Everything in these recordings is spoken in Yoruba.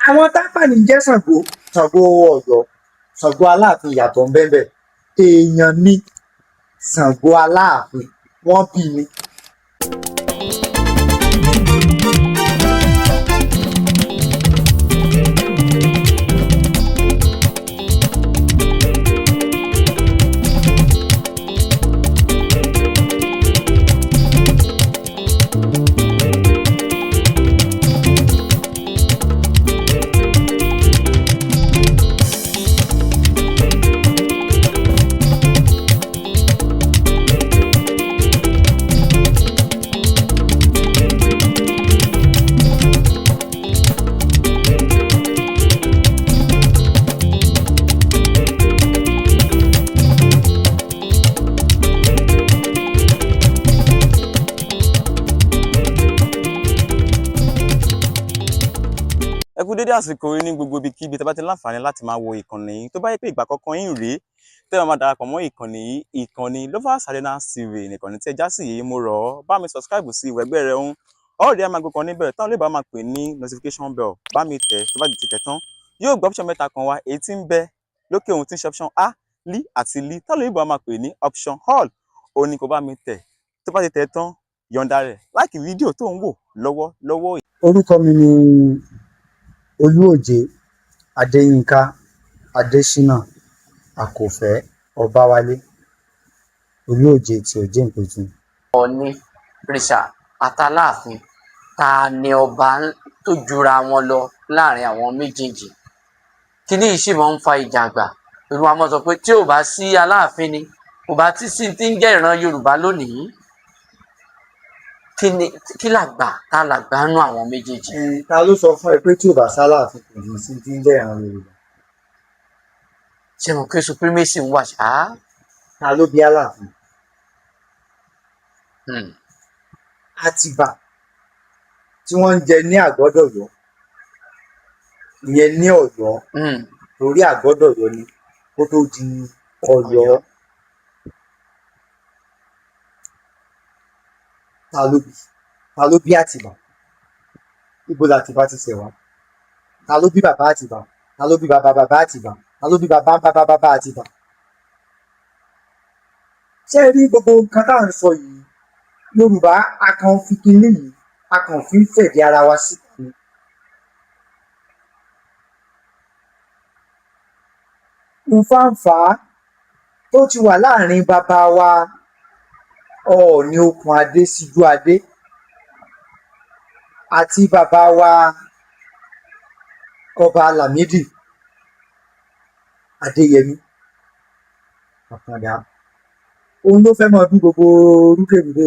Àwọn Tápà ní jẹ́ Ṣàngó. Ṣàngó Ọ̀yọ́, Ṣàngó Aláàfin, ìyàtọ̀ ń bẹ́ẹ̀ bẹ́ẹ̀. Èèyàn ni Ṣàngó Aláàfin, wọ́n bí ni. Ẹ kú dédé àsìkò yìí ní gbogbo ibikíbi tẹ́ bá ti láǹfààní láti máa wo ìkànnì yìí. Tó bá yẹ pé ìgbà àkọ́kọ́ yín rèé tẹ́ ẹ máa darapọ̀ mọ́ ìkànnì yìí, ìkànnì Lovers Arena TV nìkànnì tí ẹ já sí yìí, mo rọ̀ ọ́, bá mi subscribe sí ìwẹ̀gbẹ́ rẹ ń ọ̀rẹ́ amago kan níbẹ̀ táwọn olóòbá máa pè ní notification bell. Bá mi tẹ̀, tó bá ti tẹ̀ tán, yóò gbé option mẹ́ta kan wá, èyí tí ń bẹ lókè ohun tí ń ṣe option A, L àti L, táwọn olóòbá máa pè ní option all. Òun ni kò bá mi tẹ̀. Tó bá ti tẹ̀ tán, yọ̀ǹda rẹ̀, like fídíò tó ń wò lọ́wọ́ lọ́wọ́. Orúkọ mi ni Olúòjé Adéyínká Adésínà Àkòfẹ́ Ọbáwálé, Olúòjé ti Òjé Ìpẹ̀tù. Ọọ̀ni rìṣà àtàláàfin, ta ni ọba tó jura wọn lọ láàrin àwọn méjèèjì? Kíní yìí sì máa ń fa ìjà àgbà. Yorùbá máa sọ pé tí ò bá sí Aláàfin ni kò bá tí sí ti ń jẹ́ ìran Yorùbá lónìí. Kí ni kí làgbà, ta làgbà nú àwọn méjèèjì? Ta ló sọ fún ẹ pé tí ò bá sáláàfin kò ní sí tí ń jẹ́ ìran Yorùbá? Ṣé mo pé supremacy ń wà ṣá? Ta ló bí Aláàfin? Àtìbà tí wọ́n ń jẹ ní Àgọ́dọ̀yọ́, ìyẹn ní Ọ̀yọ́, torí Àgọ́dọ̀yọ́ ni kó tó di Ọ̀yọ́. Ta ló bí? Ta ló bí Àtìbà? Ibo làtìbà ti ṣẹ̀ wá? Ta ló bí bàbá Àtìbà? Ta ló bí bàbá bàbá Àtìbà? Ta ló bí bàbá bàbá bàbá Àtìbà? Ṣé ẹ rí gbogbo nǹkan tá à ń sọ yìí, Yorùbá, a kàn fi kinní yìí, a kàn fi ń fẹ̀dí ara wa síta ni. Nfàǹfà tó ti wà láàrin bàbá wa Ọọ̀ni Okùn Adé Síjú Adé àti bàbá wa Ọba Lámìdí Adéyẹmí Àkàndá, òun ló fẹ́ máa bí gbogbo rúkèrúdò.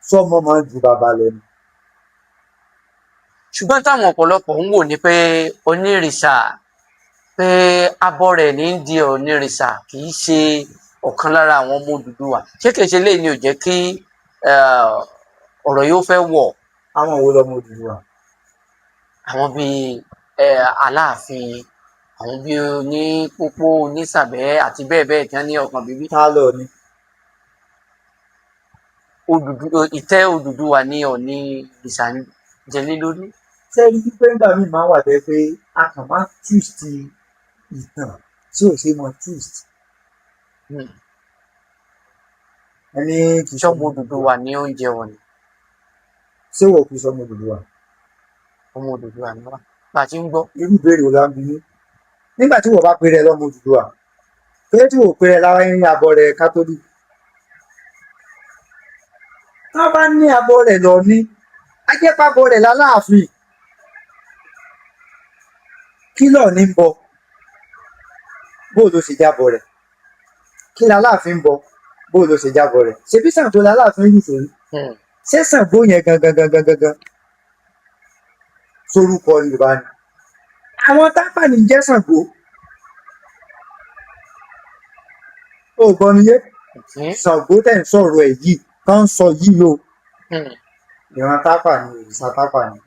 Sọmọ máa ń ju bàbá lọ ni. Ṣùgbọ́n táwọn ọ̀pọ̀lọpọ̀ ń wò ni pé onírìṣà, pé abọ́ rẹ̀ ní í di onírìṣà, kì í ṣe ọ̀kan lára àwọn ọmọ Odùduwà. Ṣé kìí ṣe léyìí ni ò jẹ́ kí ọ̀rọ̀ yóò fẹ́ wọ̀? Àwọn wo lọmọ Odùduwà? Àwọn bíi Aláàfin, àwọn bíi onípópó, onísàbẹ̀ àti bẹ́ẹ̀ bẹ́ẹ̀ tí wọ́n ní ọkàn bíbí. Ta lọ ni? Ìtẹ́ Odùduwà ní Ọọ̀ni ìrìṣà ń jẹlé lórí. Ṣé rí wípé nígbà míì máa ń wà tẹ́ pé a kàn máa ń twist ìtàn tí ò ṣe mọ twist. Ẹni kì í Ṣọ́mọ Odùduwà ní oúnjẹ wọn ni. Ṣé wọ́n kì í sọmọ Odùduwà? Ọmọ Odùduwà ni wá bá a ti ń gbọ́. Irú ìbéèrè wo la ń bi mí nígbà tí wọ́n bá pèrè lọ́mọ Odùduwà, pé tí wọ́n pèrè lára ní abọ́ rẹ̀ kátólíìkì, tá bá ní abọ́ rẹ̀ lọ ní ajẹ́pàbọ̀ rẹ̀ láláàfin, kí lọ́ọ̀ ní ń bọ? Bó ló ṣe jábọ̀ rẹ̀? Kí láláàfin ń bọ? Bó ló ṣe jábọ̀ rẹ̀? Ṣebí Ṣàngó láláàfin yìí sórí? Ṣé Ṣàngó yẹn gangan gangan gangan sórúkọ Yorùbá ni? Àwọn Tápà ní jẹ́ Ṣàngó. Ó gbọ́ mi yé? Ṣàngó tẹ̀ ń sọ̀rọ̀ ẹ̀ yìí tán ń sọ yìí o, ìran Tápà ni, òrìṣà Tápà ni.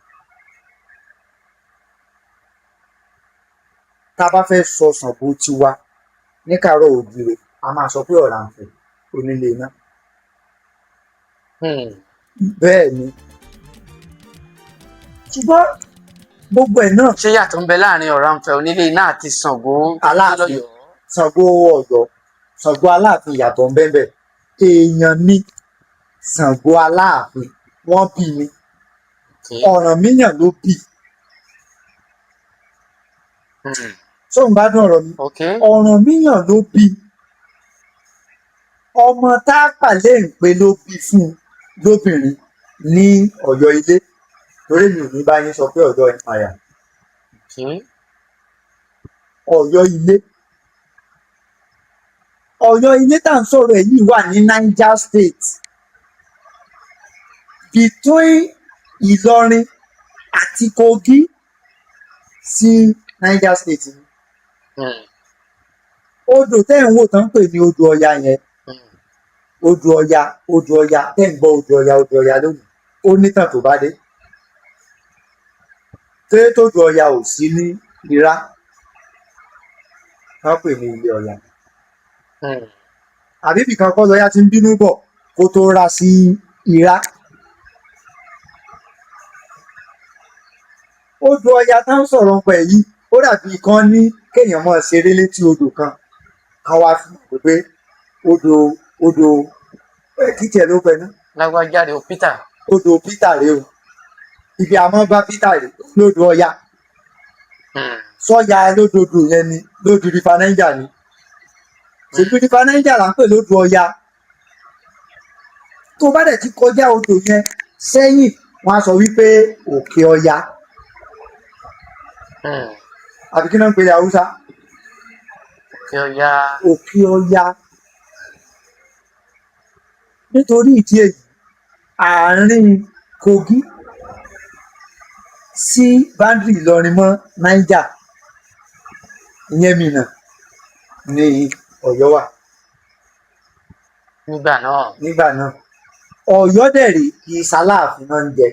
Tá a bá fẹ́ sọ Ṣàngó tiwa ní káàárọ̀ oòjíire, a máa sọ pé Ọ̀rànfẹ̀ onílé iná. Bẹ́ẹ̀ ni. Ṣùgbọ́n gbogbo ẹ̀ náà, Ṣé yàtọ̀ ń bẹ láàrin Ọ̀rànfẹ̀ onílé iná àti Ṣàngó Aláàfin. lọ́yọ̀ọ́? Ṣàngó Ọ̀yọ́, Ṣàngó Aláàfin, ìyàtọ̀ ń bẹ́ẹ̀ bẹ́ẹ̀. Èèyàn ní Ṣàngó Aláàfin, wọ́n bí ni. Ọ̀rànmíyàn ló bí. Sóun bá dùn ọ̀rọ̀ mi? Ọ̀rànmíyàn ló bí. Ọmọ Tápà Léǹpé ló bí fún un lóbìnrin ní Ọ̀yọ́ Ilé, torí mi ò ní bá yín sọ pé Ọ̀yọ́ Empire. Ọ̀yọ́ Ilé, Ọ̀yọ́ Ilé tá à ń sọ̀rọ̀ ẹ̀ yìí wà ní Niger State, between Ìlọrin àti Kogi sí Niger State ni. Odò tẹ́ ń wò tán ń pè ní odò Ọya yẹn, odò Ọya, odò Ọya tẹ́ ń gbọ́, odò Ọya, odò Ọya lónìí, ó nítàn tó bá dé tẹ́ tódò Ọya ò sí ní Irá tán pè ní ilé Ọya, àbí ibìkan kọ́ lọ́ya ti ń bínú bọ̀ kó tó rá sí Irá. Odò Ọya tá ń sọ̀rọ̀ nípa ẹ̀ yìí, ó dàbí kan ní kéèyàn máa ṣeré létí odò kan, kan wá fi hàn pé odò kí tiẹ̀ ló pẹ́ ná. Lágbájá rèé o, Peter. Odò Peter rèé o, ibi àmọ́ bá Peter rèé lódò Ọya. Sọ́ya lódòdó yẹn ni lódò River Niger ni. Ṣèbí River Niger là ń pè lódò Ọya. Tó bá dẹ̀ ti kọjá odò yẹn sẹ́yìn, wọ́n á sọ wípé Òkè Ọya, àbí kí náà ń pè ní Haúsá? Òkè Ọya. Òkè Ọya. Nítorí ìdí èyí, àárín Kogi sí boundary Ìlọrin mọ́ Niger, ìyẹn Minna, ní Ọ̀yọ́ wà. Nígbà náà. Nígbà náà. Ọ̀yọ́ dẹ̀ rèé, kì í ṣaláàfin náà ń jẹ,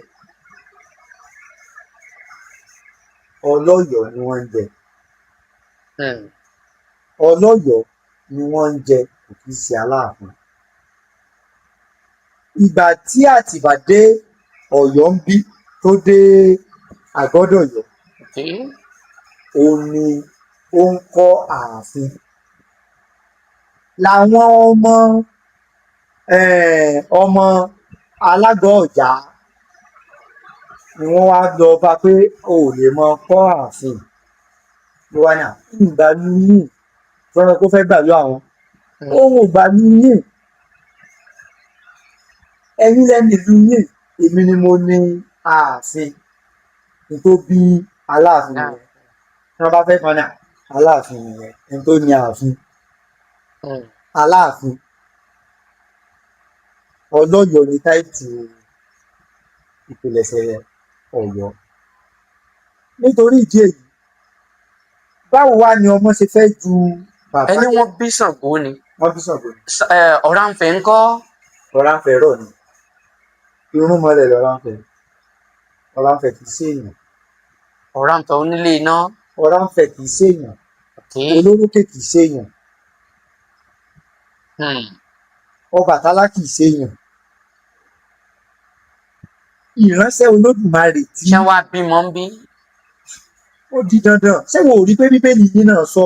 ọlọ́yọ̀ọ́ ni wọ́n ń jẹ. Ọlọ́yọ̀ọ́ ni wọ́n ń jẹ, kò kì í ṣe Aláàfin. Ìgbà tí Àtìbà dé Ọ̀yọ́ ń bí, tó dé Àgọ́dọ̀yọ́, òun ni ó ń kọ́ ààfin làwọn ọmọ ọmọ Alágọ̀ Ọ̀jà ni wọ́n wá lọ bá pé o ò lè mọ kọ́ ààfin. Ló wá ní à ìgbà lu yín fúnra kó fẹ́ gbàlú àwọn. Òun ò gbàlú yín, ẹ̀yin lẹ́ni ìlú yín, èmi ni mo ní ààfin. Ní tó bí Aláàfin nìyẹn. Tí wọ́n bá fẹ́ kan ní Aláàfin nìyẹn, ẹni tó ní ààfin. Aláàfin Ọlọ́yọ̀ọ́ ní táìtù ìpilẹ̀ṣẹ̀ Ọ̀yọ́. Nítorí ìdí èyí, báwo wá ni ọmọ ṣe fẹ́ ju bàbá? Ẹni wọ́n bí Ṣàngó ni? Wọ́n bí Ṣàngó ni. Ọ̀rànfẹ̀ ńkọ́? Ọ̀rànfẹ̀ rọ̀ ni, irúnmọlẹ̀ lọ̀rànfẹ̀. Ọ̀rànfẹ̀ kì í ṣèèyàn. Ọ̀rànfẹ̀ onílé iná. Ọ̀rànfẹ̀ kì í ṣèèyàn. Olórókè kì í ṣèèyàn. Ọbàtálá kì í ṣèèyàn. Ìránṣẹ́ Olódùmarè tí Ṣé wàá bímọ ń bí? Ó di dandan. Ṣé wo ò rí pé Bíbélì yín náà sọ,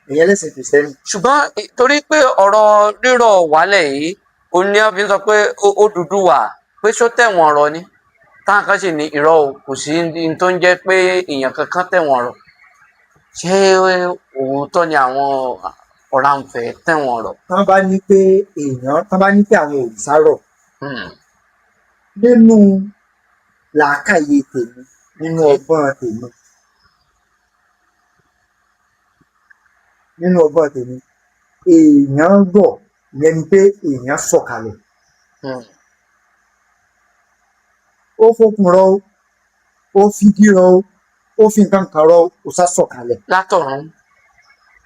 ẹ̀yin ẹlẹ́sìn Kìrìsìtẹ́nì? Ṣùgbọ́n torí pé ọ̀rọ̀ rírọ̀ wálẹ̀ yìí, ó ní wọ́n fi ń sọ pé Odùduwà pé ṣó tẹ̀wọ̀n ọ̀rọ̀ ni, táwọn kan sì ní irọ́ o, kò sí ní tó ń jẹ́ pé èèyàn kankan tẹ̀wọ̀n ọ̀rọ̀. Ṣé òótọ́ ni àwọn Ọ̀rànfẹ̀ tẹ̀wọ̀n ọ̀rọ̀? Tán bá ní pé èèyàn, tán bá ní pé àwọn òrìṣà rọ̀, nínú làákàyè tèmi, nínú ọgbọ́n tèmi, nínú ọgbọ́n tèmi, èèyàn rọ̀, ìyẹn ni pé èèyàn sọ̀kalẹ̀. Ó fokùn rọ̀ o, ó figi rọ̀ o, ó fi nǹkan kan rọ̀ o, ó sá sọ̀kalẹ̀. Látọ̀run.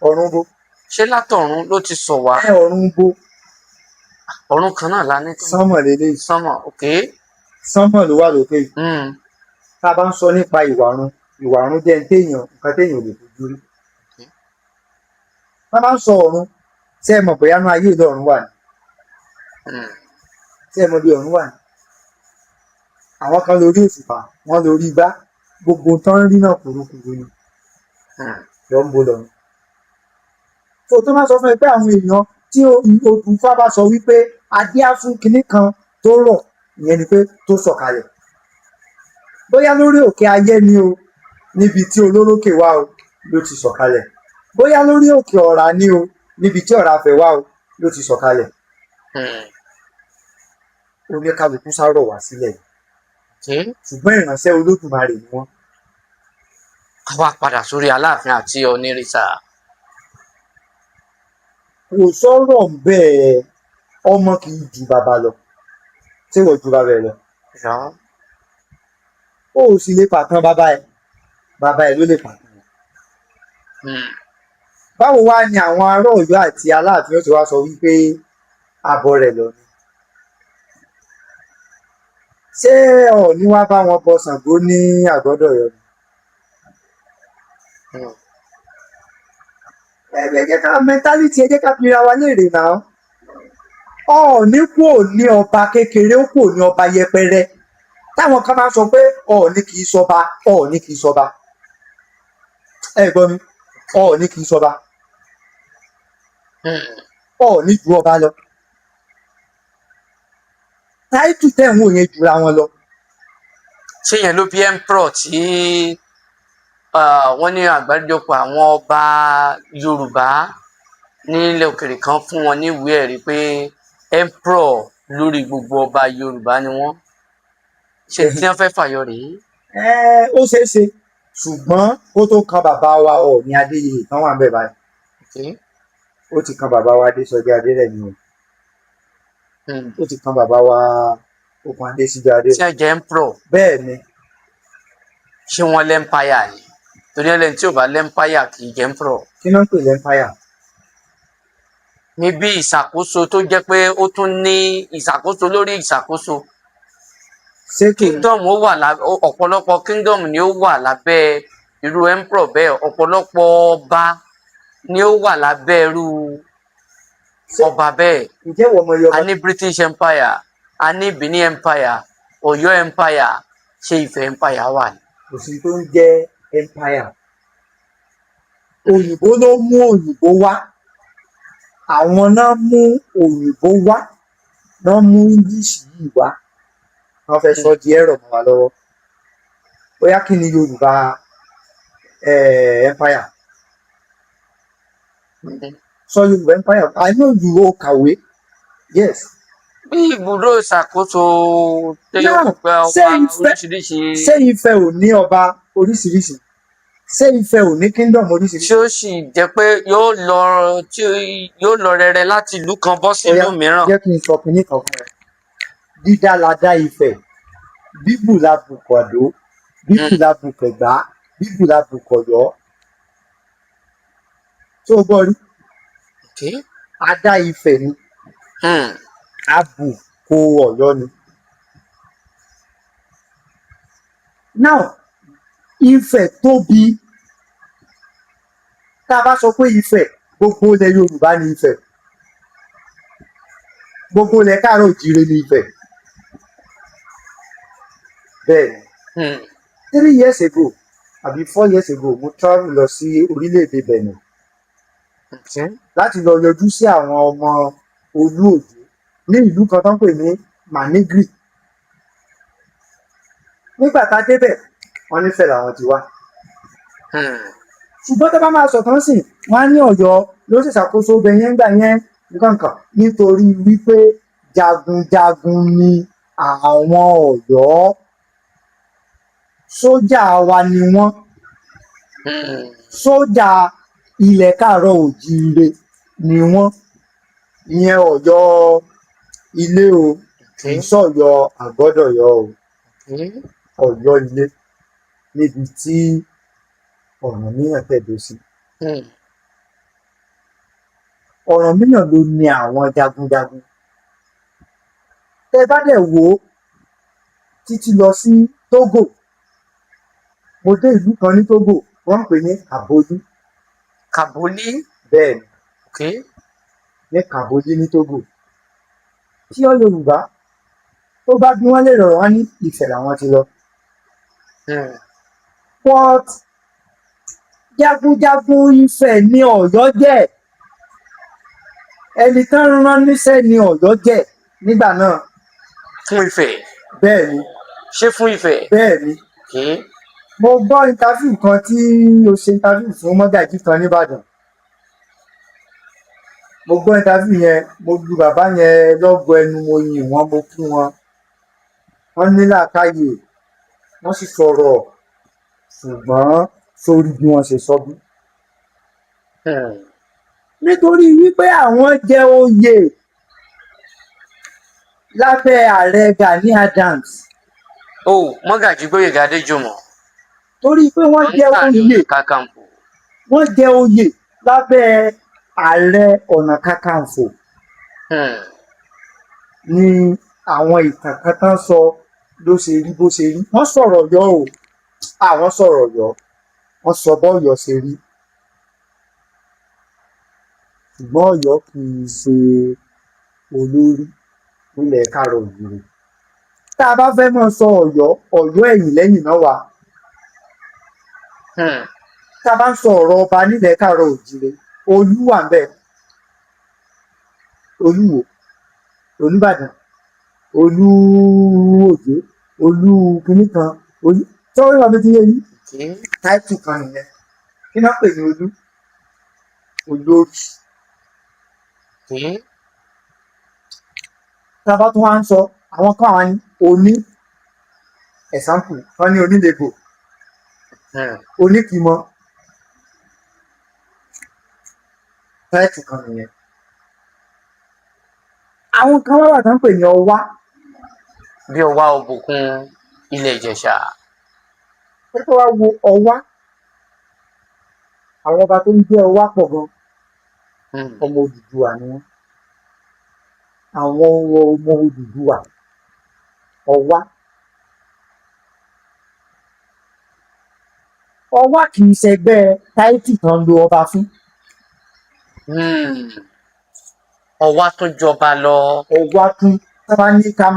Ọ̀run bo? Ṣé látọ̀run ló ti sọ̀ wá? Ẹ ọ̀run bo? Ọ̀run kan náà la ní tó. Sánmọ̀ lélẹ́yìí. Sánmọ̀, ok. Sánmọ̀ ló wà lókè yìí. Tá a bá ń sọ nípa ìwà ọ̀run, ìwà ọ̀run jẹ́ téèyàn, nǹkan téèyàn ò lè fojú rí. Tá a bá ń sọ ọ̀run, ṣé ẹ mọ̀ bóyá inú ayé ìlú ọ̀run wà ní? Ṣé ẹ mọ̀ bí ọ̀run wà ní? Àwọn kan lórí òṣùpá, wọ́n lórí igbá. Gbogbo tán ń rí náà kùrukùru ni. Lọ ń bo lọ. Tó tó máa sọ fún ẹ pé àwọn èèyàn tí odù Ifá bá sọ wípé adé á fún kinní kan tó rọ̀, ìyẹn ni pé tó sọ̀kalẹ̀ bóyá lórí òkè ayé ni o, níbi tí olórókè wà o, ló ti sọ̀kalẹ̀, bóyá lórí òkè ọ̀rá ni o, níbi tí ọ̀rá fẹ́ wà o, ló ti sọ̀kalẹ̀. Oníkálukú sárọ̀ wá sílẹ̀, ṣùgbọ́n ìránṣẹ́ Olódùmarè ni wọ́n. Ká wá padà sórí Aláàfin àti Onírìṣà. Kò sọ̀rọ̀ bẹ́ẹ̀, ọmọ kì í ju bàbá lọ. Ṣé wọ́n ju bàbá ẹ lọ? Ó sì lè pàtàn bàbá ẹ, bàbá ẹ ló lè pàtàn ẹ. Báwo wá ni àwọn ará Ọ̀yọ́ àti Aláàfin ó ti wá sọ wípé abọ rẹ̀ lọ ni? Ṣé Ọọ̀ni wá bá wọn bọ Ṣàngó ní Àgọ́dọ̀yọ́ ni? Ẹ jẹ́ ká mentality, ẹ jẹ́ ká fira wa léèrè náà. Ọọ̀ni kúò ní ọba kékeré, ó kúò ní ọba yẹpẹrẹ táwọn kan máa ń sọ pé Ọọ̀ni kì í ṣọba, Ọọ̀ni kì í ṣọba. Ẹ gbọ́ mi, Ọọ̀ni kì í ṣọba. Ọọ̀ni ju ọba lọ. Title tẹ̀ ń wò yẹn jura wọn lọ. Ṣé yẹn ló bí emperor tí wọ́n ní àgbáríjọpọ̀ àwọn ọba Yorùbá nílẹ̀ òkèèrè kan fún wọn ní ìwé ẹ̀rí pé emperor lórí gbogbo ọba Yorùbá ni wọ́n ṣe, tí wọ́n fẹ́ fàyọ rèé? Ẹ ó ṣeé ṣe, ṣùgbọ́n kó tó kan bàbá wa Ọọ̀ni Adéyẹyè tán wà ń bẹ̀ báyìí, ó ti kan bàbá wa Adésọjí Adérẹ̀mí o. Ó ti kan bàbá wa Okùn Adésíjú Adé. Tí wọ́n jẹ́ emperor? Bẹ́ẹ̀ ni. Ṣé wọ́n l'empire ni? Torí ẹlẹ́ni tí ò bá l'empire kì í jẹ́ emperor. Kí ló ń pè l'empire? Níbi ìṣàkóso tó jẹ́ pé ó tún ní ìṣàkóso lórí ìṣàkóso. Ṣé kò Kingdom ó wà lábẹ́, ọ̀pọ̀lọpọ̀ kingdom ni ó wà lábẹ́ irú emperor bẹ́ẹ̀, ọ̀pọ̀lọpọ̀ ọba ni ó wà lábẹ́ irú ọba bẹ́ẹ̀. Ǹjẹ́ wọ́n mọ iye A ọba? ní British Empire, a ní Benin Empire, Ọ̀yọ́ Empire, ṣé Ifẹ̀ Empire wà ní? Kò sí tó ń jẹ́ empire. Òyìnbó ló mú òyìnbó wá. Àwọn náà mú òyìnbó wá, náà mú English yìí wá, wọ́n fẹ́ sọ di ẹ̀rọ mọ́ wa lọ́wọ́. Bóyá kí ni Yorùbá empire? Sọ Yorùbá empire. I know you, ó kàwé, yes. Bí ibùdó ìṣàkóso tó Now, gba ṣé ọba oríṣiríṣi. Ṣé Ifẹ̀ ò ní ọba oríṣiríṣi? Ṣé Ifẹ̀ ò ní kingdom oríṣiríṣi? Tí ó sì jẹ́ pé yóò lọ, tí yóò lọ rẹrẹ láti ìlú kan bọ́ sí Ó yá, ìlú mìíràn. Jẹ́ kí n sọ kinní kan fún ẹ. Dídá la dá Ifẹ̀, bíbù la bù kọ̀dó, bíbù la bù kẹ̀gbá, bíbù la bù kọ̀yọ́. Tó o gbọ́ rí? Okay. A dá Ifẹ̀ ni, a bù kó Ọ̀yọ́ ni. Now, Ifẹ̀ tóbi. Tá a bá sọ pé Ifẹ̀, gbogbo ilẹ̀ Yorùbá ni Ifẹ̀, gbogbo ilẹ̀ Káàárọ̀ Òjíire ni Ifẹ̀. Bẹ́ẹ̀ ni. 3 years ago àbí 4 years ago, mo travel lọ sí orílẹ̀-èdè Benin láti lọ yọjú sí àwọn ọmọ Olú Òjó ní ìlú kan tó ń pè ní Manigri. Nígbà tá a débẹ̀, wọ́n nífẹ̀ẹ́ làwọn ti wá. Ṣùgbọ́n tó bá máa sọ̀tàn sí, wọ́n á ní Ọ̀yọ́ ló sì ṣàkóso ibẹ̀ yẹn gbà yẹn nǹkan kan, nítorí wípé jagunjagun ni àwọn Ọ̀yọ́, sójà wa ni wọ́n. Sójà ilẹ̀ Káàárọ̀ Òjíire ni wọ́n. Ìyẹn Ọ̀yọ́ ilé o, kì í sọ̀yọ́ àgọ́dọ̀yọ́ o. Ọ̀yọ́ ilé níbi tí Ọ̀rànmíyàn tẹ̀dó sí. Ọ̀rànmíyàn ló ní àwọn jagunjagun. Tẹ́ bá dẹ̀ wò ó títí lọ sí Tógò, mo dé ìlú kan ní Tógò, wọ́n ń pè ní Kàbólí. Kàbólí? Bẹ́ẹ̀ ni. Ní Kàbólí ní Tógò. Tí ọ Yorùbá tó bá bí wọ́n lè rọrùn, wá ní Ifẹ̀ làwọn ti lọ. But jagunjagun Ifẹ̀ ní Ọ̀yọ́ jẹ́, ẹni tán rán níṣẹ́ ní Ọ̀yọ́ jẹ́ nígbà náà. Fún Ifẹ̀? Bẹ́ẹ̀ ni. Ṣé fún Ifẹ̀? Bẹ́ẹ̀ ni. Okay. Mo gbọ́ interview kan tí o ṣe interview fún mọ́gàjí kan nìbàdàn. Mo gbọ́ interview yẹn, mo lu bàbá yẹn lọ́gọ ẹnu, mo yìn wọ́n, mo kí wọn. Wọ́n ní làákàyè, wọ́n sì sọ̀rọ̀, ṣùgbọ́n sórí bí wọ́n ṣe sọ bí. Nítorí wípé àwọn jẹ oyè lábẹ́ ààrẹ Gani Adams. Oh, Mọ́gàjí Gbóyèga Adéjùmọ̀. Torí pé wọ́n jẹ Ààrẹ oyè Ọ̀nà Kakanfò. Wọ́n jẹ oyè lábẹ́ Ààrẹ Ọ̀nà Kakanfò ní àwọn ìtàn kan tán sọ ló ṣe rí bó ṣe rí. Wọ́n sọ̀rọ̀ yọ o, àwọn sọ̀rọ̀ yọ, wọ́n sọ bọ́ọ̀yọ́ ṣe rí, ṣùgbọ́n Ọ̀yọ́ kì í ṣe olórí nílẹ̀ káàárọ̀ oòjíire. Tá a bá fẹ́ mọ̀ sọ Ọ̀yọ́, Ọ̀yọ́ ẹ̀yìn lẹ́yìn náà wà. Tá a bá ń sọ ọ̀rọ̀ ọba nílẹ̀ káàárọ̀ oòjíire, Olú wà ńbẹ̀, Olúwo, Olúbàdàn, Olú Òjé, Olú kínní kan, Olú tọ́wọ́ ìwà mi ti yé yín. Okay. Title kan nìyẹn. Kí náà pè ní Olú? Olórí. Okay. Tá a bá tún wá ń sọ àwọn kan, àwọn ní oní example wọn ní onílẹ̀gbò, oníkìmọ, title kan nìyẹn. Àwọn kan wá wà tó ń pè ní ọwá. Bí ọwá òbòkun ilẹ̀ Ìjẹ̀ṣà. Pé kó wá wo ọwá, àwọn ọba tó ń jẹ́ ọwá pọ̀ gan. Ọmọ Odùduwà ni wọ́n, àwọn ọmọ Odùduwà, ọwá. Ọwá kì í ṣẹgbẹ́ táìtì kan lo ọba fún. Ọwá tún jọba lọ. Ọwá tún, tá bá ní ká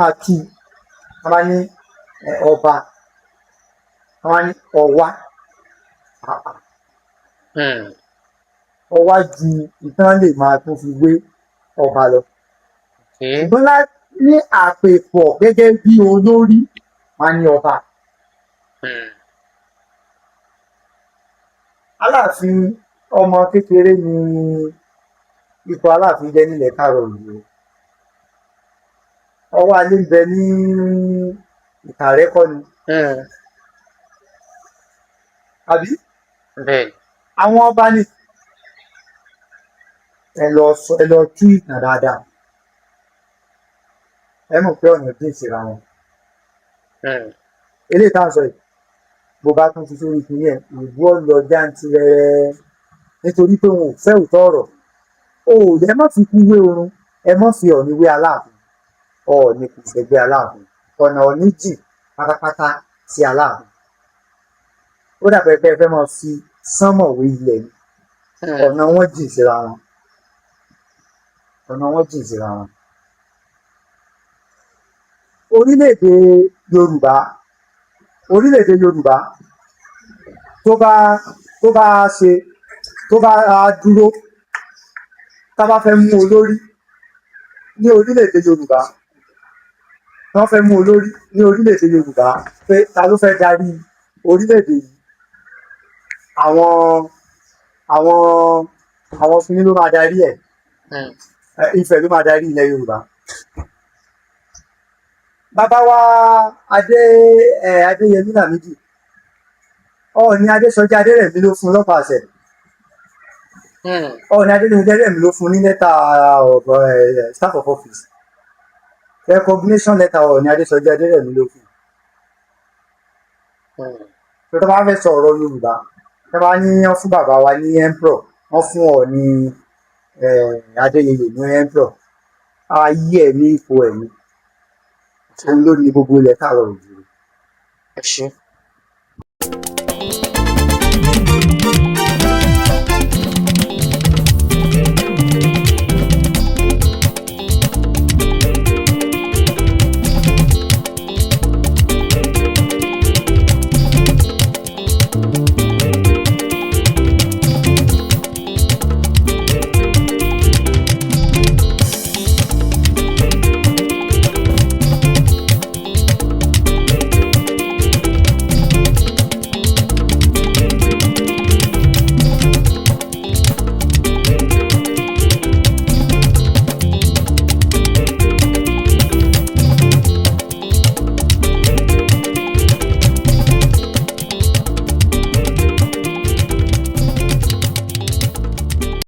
máa tú, tá bá ní ọba, tá bá ní ọwá, ọwá ju ìtàn lè máa tún fi wé ọba lọ. Okay. Ṣùgbọ́n ní àpèpọ̀ gẹ́gẹ́ bí olórí, wọn ní ọba. Aláàfin, ọmọ kékeré ni ipò Aláàfin jẹ́ nílẹ̀ káàárọ̀ oòjíire. Ọwọ́ alẹ́ ń bẹ ní Ìkàrẹ́ kọ́ ni? Àbí? Bẹ́ẹ̀. Àwọn ọba ní ẹ lọ sọ, ẹ lọ tú ìtàn dáadáa, ẹ mọ̀ pé ọ̀nà dín síra wọn. Eléyìí tá à ń sọ yìí, bó bá tún fi sórí ìpínlẹ̀ ẹ̀, ìbú ọ̀lọ́ jáǹtirẹrẹ, nítorí pé wọn ò fẹ́ òótọ́ ọ̀rọ̀ o. Ò ẹ má fi kú wé oorun, ẹ má fi Ọ̀ọ̀ni wé Aláàfin. Ọ̀ọ̀ni kò ṣẹgbẹ́ Aláàfin, ọ̀nà Ọ̀ọ̀ni jìn pátápátá sí Aláàfin. Ó dàbẹ̀ pé ẹ fẹ́ máa fi sánmọ̀ wé ilẹ̀ ni. Ọ̀nà wọn jìn síra wọn, ọ̀nà wọn jìn síra wọn. Orílẹ̀-èdè Yorùbá, orílẹ̀-èdè Yorùbá tó bá ṣe, tó bá dúró, tá bá fẹ́ mú olórí ní orílẹ̀-èdè Yorùbá, wọ́n fẹ́ mú olórí ní orílẹ̀-èdè Yorùbá pé ta ló fẹ́ darí orílẹ̀-èdè yìí, àwọn fúnni ló máa darí ẹ̀. Ifẹ̀ ló máa darí ilẹ̀ Yorùbá. Bàbá wa Adé ẹ Adéyẹmí Lámídì, Ọọ̀ni Adésọjí Adérẹ̀mí ló fún lọ́pàá àṣẹ. Ọọ̀ni Adésọjí Adérẹ̀mí ló fún ní letter of staff of office, recognition letter. Ọọ̀ni Adésọjí Adérẹ̀mí ló fún. Tó bá fẹ́ sọ ọ̀rọ̀ Yorùbá, tó bá ní wọ́n fún bàbá wa ní emperor, wọ́n fún Ọọ̀ni Adéyẹyè ní emperor, ayé ẹ̀ ní ipò ẹ̀ ní, òun ló ní gbogbo ilẹ̀ káàárọ̀ oòjíire. Ẹ ṣé.